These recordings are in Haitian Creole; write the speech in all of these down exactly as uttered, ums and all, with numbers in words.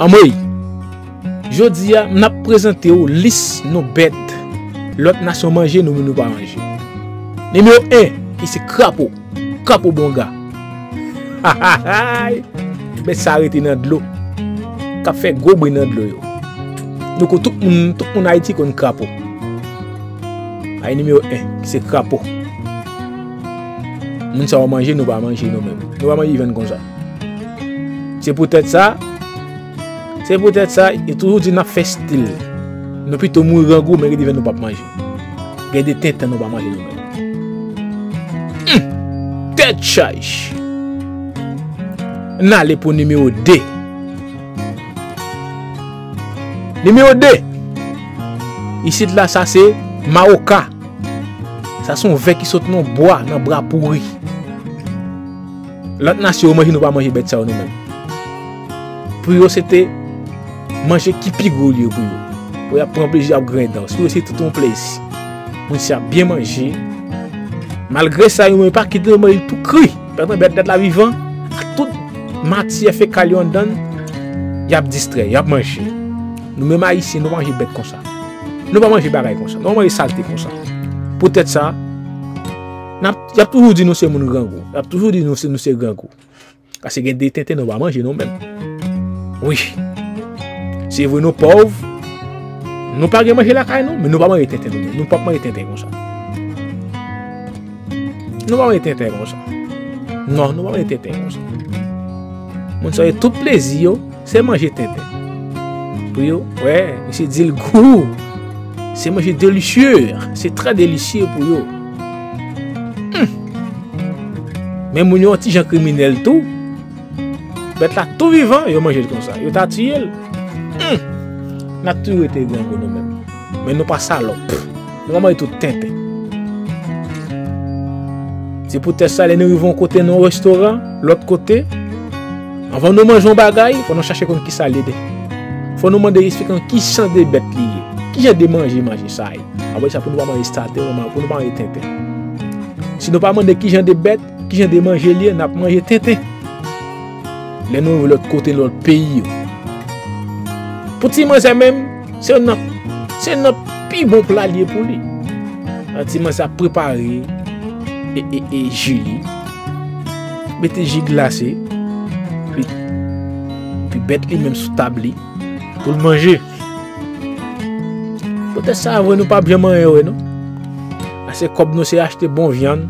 Anmwey! Jodi a, n ap prezante w lis non bèt lòt nasyon manje nou, men nou pa manje. Nimewo en, ki se krapo. Krapo bonga. Bèt sa rete nan dlo, k ap fè gwo bri nan dlo yo. Nou konn tout moun, tout moun Ayiti konn krapo. Ay nimewo en, ki se krapo. Moun sa yo manje, nou pa manje nou menm. Nou pa manje vyann konsa. Se poutèt sa, se poutèt sa, yo toujou di n ap fè stil. Nou pito mouri grangou, men gen de vyann nou p ap manje. Gen de tenten nou pa manje nou menm. Hum! Tèt chaj! N ale pou nimewo de. Nimewo de. Isit la, sa se mawoka. Sa se yon vè ki sot nan bwa, nan bwa pouri. Lòt nasyon yo manje, nou pa manje bèt sa yo nou menm. Pou yo, se te manje ki pi gwo li ye pou yo. Pou y ap pran plezi, y ap griyen dan. Pou yo, se tout yon plezi. Moun sa ap byen manje. Malgre sa, yo menm pa kite yo manje l tou kri. Pandan bèt, bèt la vivan, ak tout matyè fekal yo anndan l, y ap distrè, y ap manje. Nou menm Ayisyen, nou pa manje bèt konsa. Nou pa manje bagay konsa. Nou pa manje salte konsa. Poutèt sa, n ap, y ap toujou di nou se moun grangou. Y ap toujou di nou se, nou se grangou. Paske gen de tenten nou pa manje nou menm. Wi. Se vre nou pòv, nou pa gen manje lakay nou, men nou pa manje tenten nou menm. Nou p ap manje tenten konsa. Nou pa manje tenten konsa. Non, nou pa manje tenten konsa. Moun sa yo tout plezi yo, se manje tenten. Pou yo, wè, misye di l gou. Se manje delisye. Se trè delisye pou yo. Hum. Men moun yo yon ti jan kriminèl tou. Bèt la tou vivan, yo manje l konsa. Yo ta tiye l. Hum. N ap toujou rete grangou nou menm. Men nou pa salòp. Nou pa manje tout tenten. Se poutèt sa, lè nou rive yon kote, nan yon restoran, lòt kote, anvan nou manje yon bagay, fò nou chache konn kisa l ye. Fò nou mande, eksplike nou ki jan de bèt li ye. Ki jan de manje, manje sa ye. Apre sa, pou nou pa manje salte, pou nou pa manje tenten. Si nou pa mande ki jan de bèt, ki jan de manje li ye, n ap manje tenten. Lè nou rive lòt kote, lòt peyi yo. Pou ti manzè menm, se youn nan, se youn nan pi bon pla li ye pou li. Lè ti manzè ap prepare e, e, e ji li. Mete ji glase. Epi, epi bèt li menm sou tab li pou l manje. Poutèt sa, vre, nou p ap janm anyen wè, non. Ase kòb nou se achte bon vyann,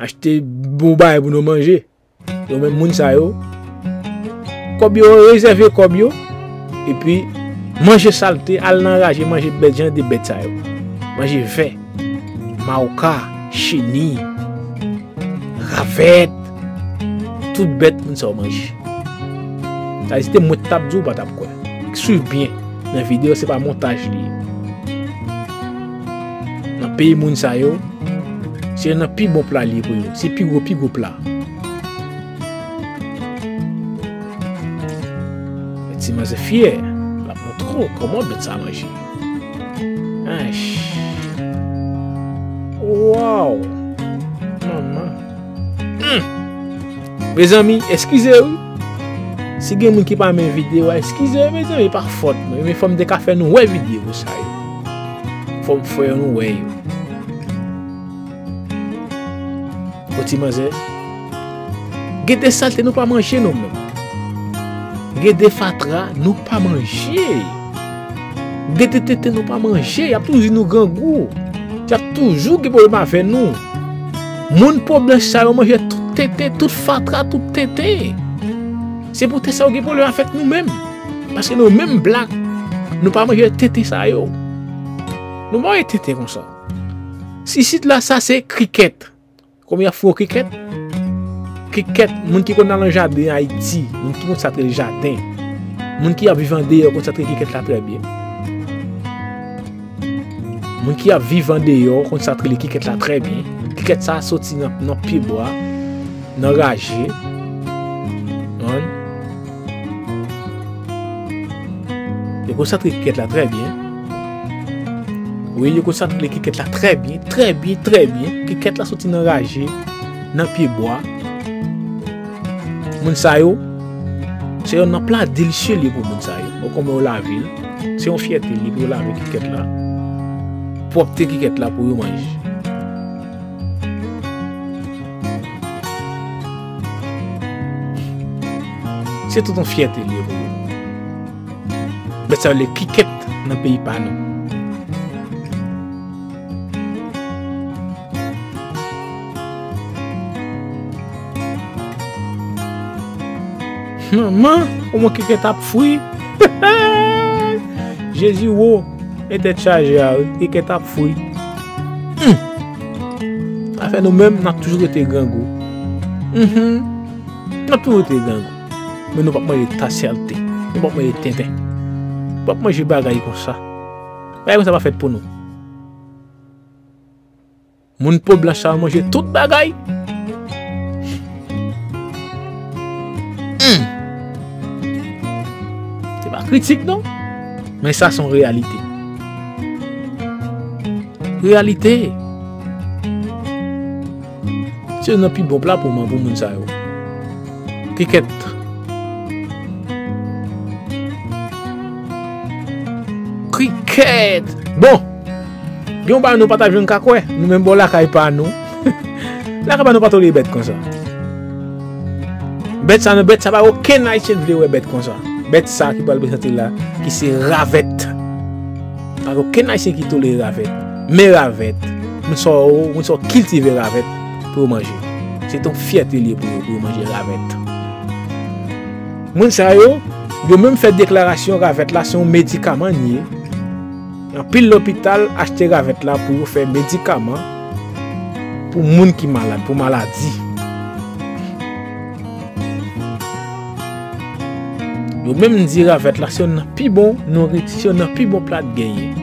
achte bon bagay pou nou manje. Yo menm moun sa yo, kòb yo, rezève kòb yo, epi manje salte, al nan raje, manje bèt, jan de bèt sa yo. Manje vè, mawoka, cheni, ravèt, tout bèt moun sa yo manje. Sa se te mwen t ap di w, ou pa t ap kwè. Swiv byen nan videyo, se pa montaj li ye. Nan peyi moun sa yo, se youn nan pi bon pla li ye pou yo. Se pi gwo, pi gwo pla. Ti manzè fyè, l ap montre w kòman bèt sa manje. Anch. Waw. Manman. Hmm. Mezanmi, eskize wi. Si gen moun ki pa renmen videyo a, eskize, mezanmi, pa fòt mwen. Men fò m te ka fè nou wè videyo sa yo. Fò m fè nou wè yo. Bon ti manzè. Gen de salte nou pa manje nou menm. Gen de fatra nou pa manje. Gen de tenten nou pa manje. Y ap toujou di nou grangou. Y ap toujou gen pwoblèm avè nou. Moun po blanch sa yo manje tout tenten, tout fatra, tout tenten. Se poutèt sa yo gen pwoblèm avèk nou menm. Paske nou menm blak, nou pa manje tenten sa yo. Nou pa manje tenten konsa. Isit la, sa se krikèt. Kòm y ap fè yon krikèt. Krikèt, moun ki konn al nan jaden Ayiti, moun ki konn sa k rele jaden. Moun ki ap viv andeyò konn sa k rele krikèt la trè byen. Moun ki ap viv andeyò konn sa k rele krikèt la trè byen. Krikèt sa soti nan, nan pyebwa, nan raje. Konprann? Yo konsantre krikèt la trè byen. Wi, yo konsantre krikèt la trè byen, trè byen, trè byen. Krikèt la soti nan raje, nan pyebwa. Moun sa yo, Se yonn nan pla delisye li ye pou moun sa yo. Bon, kòman yo lave l, se yon fyète li ye pou yo lave kikèt la. Pwòpte kikèt la pou yo manje. Se tout yon fyète li ye pou yo. Bèt sa yo rele kikèt nan peyi pa nou. Manman, kòman kikèt ap fri. Jezi wo, e tèt chaje a wi, kikèt ap fri. Hmm. Afè nou menm, n ap toujou rete grangou. Mhm. N ap toujou rete grangou. Men nou p ap manje ta sèlten. Nou p ap manje tenten. Nou p ap manje bagay konsa. Bagay konsa pa fèt pou nou. Moun po blanch sa yo manje tout bagay. Hmm. Se pa kritik non. Men sa se yon reyalite. Reyalite. Se youn nan pi bon pla pou mwen, pou moun sa yo. Kikèt. Kikèt. Bon. Gen yon bagay nou pa ta janm ka kwè. Nou menm bò lakay pa nou. Lakay pa nou pa tolere bèt konsa. Bèt sa, non, bèt sa pa okenn Ayisyen vle wè bèt konsa. Bèt sa ki pral prezante la, ki se ravèt. Pa gen okenn Ayisyen ki tolere ravèt. Men ravèt, moun sa yo, moun sa yo kiltive ravèt pou yo manje. Se t yon fyète li ye pou yo, pou yo manje ravèt. Moun sa yo, yo menm fè deklarasyon ravèt la se yon medikaman li ye. Anpil lopital achte ravèt la pou yo fè medikaman pou moun ki malad, pou maladi. Yo menm di ravèt la se youn nan pi bon nouriti, se youn nan pi bon pla k genyen.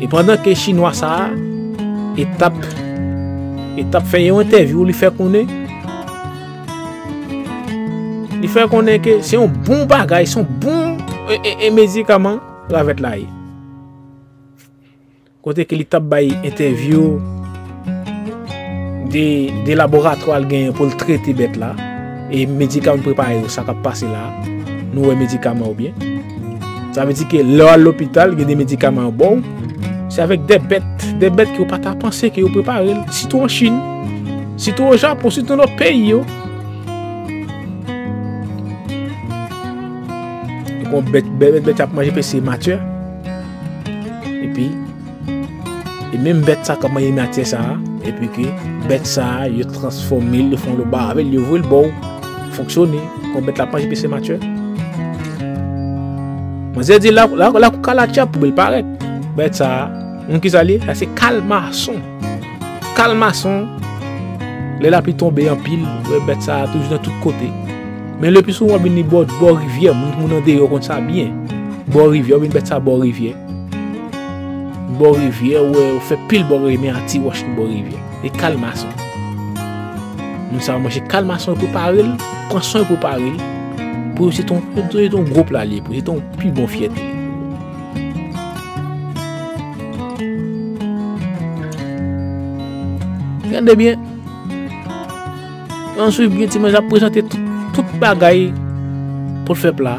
E pandan ke chinwa sa a, e t ap, e t ap fè yon entèvyou, li fè konnen, li fè konnen ke se yon bon bagay, se yon bon, e, e, e medikaman ravèt la ye. Kote ke li t ap bay entèvyou de, de laboratwa l genyen pou l trete bèt la, e medikaman prepare yo, sa k ap pase la, nou wè medikaman yo byen. Sa vle di ke lè w al lopital, gen de medikaman yo ba w, se avèk de bèt, de bèt ke w pa ta panse ke yo prepare l, sitou an Chin, sitou o Japon, sitou nan lòt peyi yo. Donk, yon bèt, bèt, bèt, bèt ap manje pese matye. Epi, e menm bèt sa k ap manje matyè sa a, epi ke bèt sa a, yo transfòme l, yo fè yon lòt bagay avè l, yo voye l ba w fonksyone, kon bèt la ap manje pese matyè. Manzè di la, la, la kou kalatya pou bèl parèt. Bèt sa a, moun ki sa li ye? Sa se kalmason. Kalmason, lè lapli tonbe anpil, ou wè bèt sa a toujou nan tout kote. Men le pi souvan, w ap vin li bò, bò rivyè, moun, moun andeyò konn sa byen. Bò rivyè, w ap vin bèt sa a bò rivyè. Bò rivyè, ou wè, ou fè pil bò rivyè, men a ti wòch ki bò rivyè. E kalmason. Moun sa yo manje kalmason, yo prepare l, pran swen yo prepare l. Pou yo, se ton, se ton gwo pla li ye, pou yo, se ton pi bon fyète. Gade byen. Ann swiv byen, ti mwen ap prezante tout, tout bagay pou l fè pla.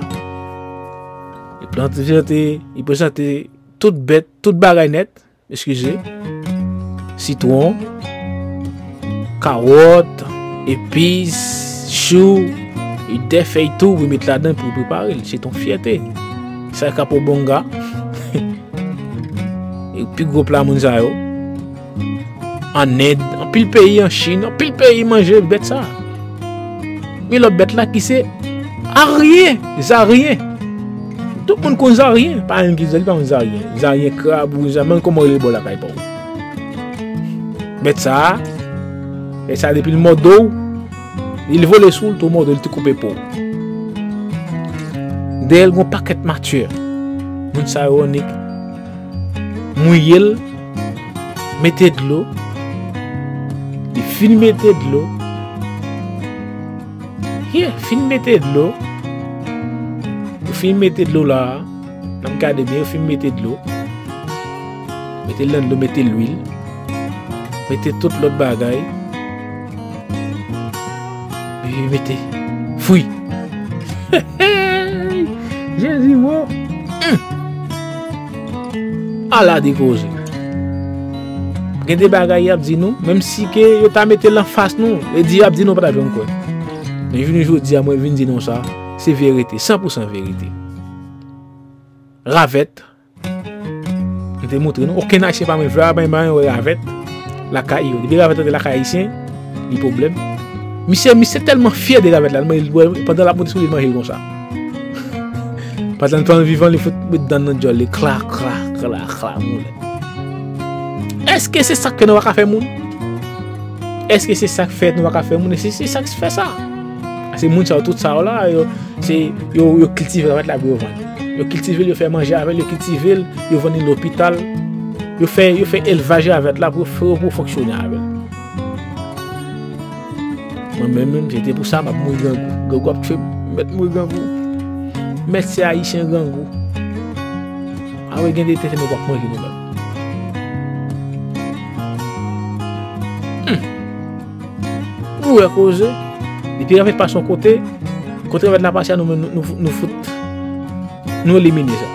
Li prezante, li prezante tout bèt, tout bagay nèt, eskize. Sitwon, kawòt, epis, chou, e dè fèy tou, pou met ladan pou prepare l. Se ton fyète. Sa ka pou bonga. E pi gwo pla moun sa yo. An End, anpil peyi, an Chin, anpil peyi manje bèt sa. Men lòt bèt la ki se aryen, zaryen. Tout moun konn zaryen, pa youn ki di li pa konn zaryen. Zaryen krab, ou zaryen, men kòman yo rele bò lakay pa w. Bèt sa, bèt sa depi l mòde w, li vole sou w, tou mòde w, li tou koupe po w. Dèyè l gon pakèt matyè. Moun sa yo annik mouye l, mete dlo. Li fin mete dlo. Yeah, fin mete dlo. Yo fin mete dlo la. N ap gade byen, yo fin mete dlo. Mete lanlo, mete lwil. Mete tout lòt bagay. Epi mete fwi. Jezi, wo. Hmm. Ala de koze. Gen de bagay y ap di nou, menm si ke yo ta mete l anfas nou, e di y ap di nou, pa ta janm kwè. Men jounen jodi a, mwen vin di nou sa, se verite, san pou san verite. Ravèt, m te montre nou, okenn Ayisyen pa menm vle a, men, men, wè ravèt lakay yo. Depi ravèt antre lakay Ayisyen, li pwoblèm. Misye, misye tèlman fyè de ravèt la, li manje l, pandan l ap monte sou li, li manje l konsa. Pandan l pran vivan, li fout met dan nan djòl li, kla, kla, kla, kla, moulen. Èske se sa k fè nou pa ka fè moun? Èske se sa k fè nou pa ka fè moun? E se, se sa k fè sa. Se moun sa yo, tout sa yo la, yo, se, yo, yo kiltive ravèt la pou yo vann. Yo kiltive l, yo fè manje avè l, yo kiltive l, yo vann li lopital. Yo fè, yo fè elvaj ravèt la pou yo fè, pou yo fonksyone avè l. Mwen menm, menm, se te pou sa, m ap mouri grangou. Grangou ap tchwe m, m mèt mouri grangou. M mèt se Ayisyen grangou. A wi, gen de tenten nou p ap manje nou menm. Hmm. Ou wè koze. Depi ravèt pase yon kote, kote ravèt la pase a, nou menm, nou, nou, nou fout, nou elimine sa.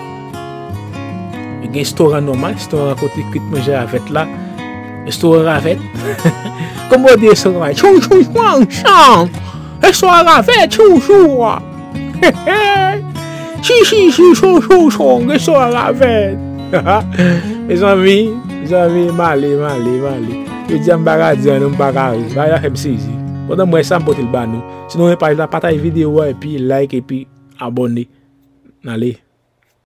Gen restoran nòmal, restoran kote kwit manje ravèt la. Restoran ravèt. Kòman yo di restoran? Chou, chou, chou, chou. Restoran ravèt, chou, chou. Chi, chi, chi, chou, chou, chou. Restoran ravèt. Mezanmi, mezanmi, m ale, m ale, m ale. Yo di a m pa ka di anyen, m pa ka ri. Bagay la fè m sezi. Pandan m wè sa, m pote l ba nou. Si nou renmen paj la, pataje videyo a, epi like, epi abòne. N ale.